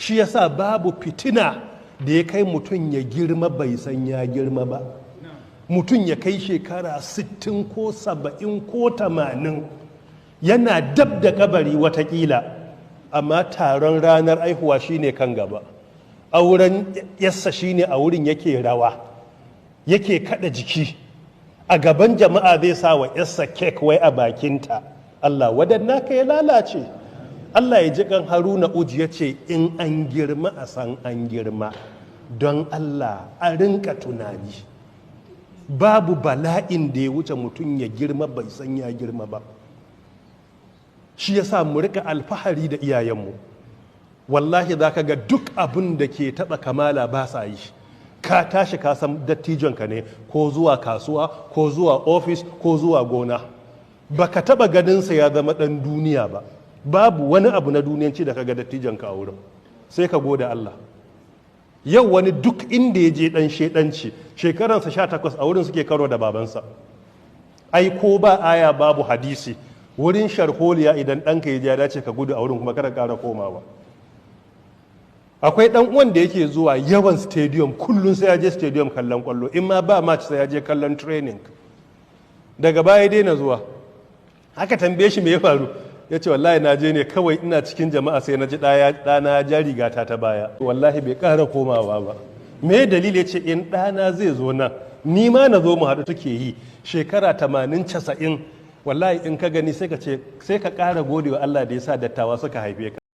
Shi yasa babu fitina da ya kai mutum ya girma bai san ya girma ba. Mutum ya kai shekara 60 ko 70 ko 80, yana dab da kabari watakila, amma taron ranar aihuwa shine kan gaba, auren yassa shine a wurin yake rawa, yake kada jiki a gaban jama'a, zai sa wa yassa kek wai a bakinta. Allah wadanna ka ya lalace. Allah ya ji kan Haruna Uji, ya ce in an girma a san an girma. Don Allah a rinka tunani, babu bala'in da ya wuce mutum ya girma bai san ya girma ba. Shi ya sa mu rika alfahari da iyayenmu. Wallahi za ka ga duk abin da ke taɓa kamala ba sa yi. Ka tashi ka san dattijonka ne, ko zuwa kasuwa, ko zuwa ofis, ko zuwa gona, ba ka taɓa ganinsa ya zama ɗan duniya ba. Babu wani abu na duniyanci da ka ga dattijonka a wurin, sai ka gode Allah. Yau wani duk inda ya je ɗan shedanci, shekaransa 18, a wurin suke karo da babansa. Ai ko ba aya babu hadisi, wurin sharholiya idan ɗanka ya je, ya dace ka gudu a wurin kuma kada ƙara komawa. Akwai ɗan uwan da yake zuwa yawan stadium, kullum sai ya je stadium kallon kwallo, in ma ba match sai ya je kallon training. Daga baya daina zuwa. Haka tambaye shi me ya faru, ya ce wallahi na je ne kawai ina cikin jama'a sai na ji ɗana ya ja rigata ta baya. Wallahi bai ƙara komawa ba. Me dalili? Ya ce in ɗana zai zo nan, ni ma na zo mu haɗu. Take yi shekara 80, 90. Wallahi in ka gani sai ka ce sai ka ƙara gode wa Allah da ya sa dattawa suka haife ka.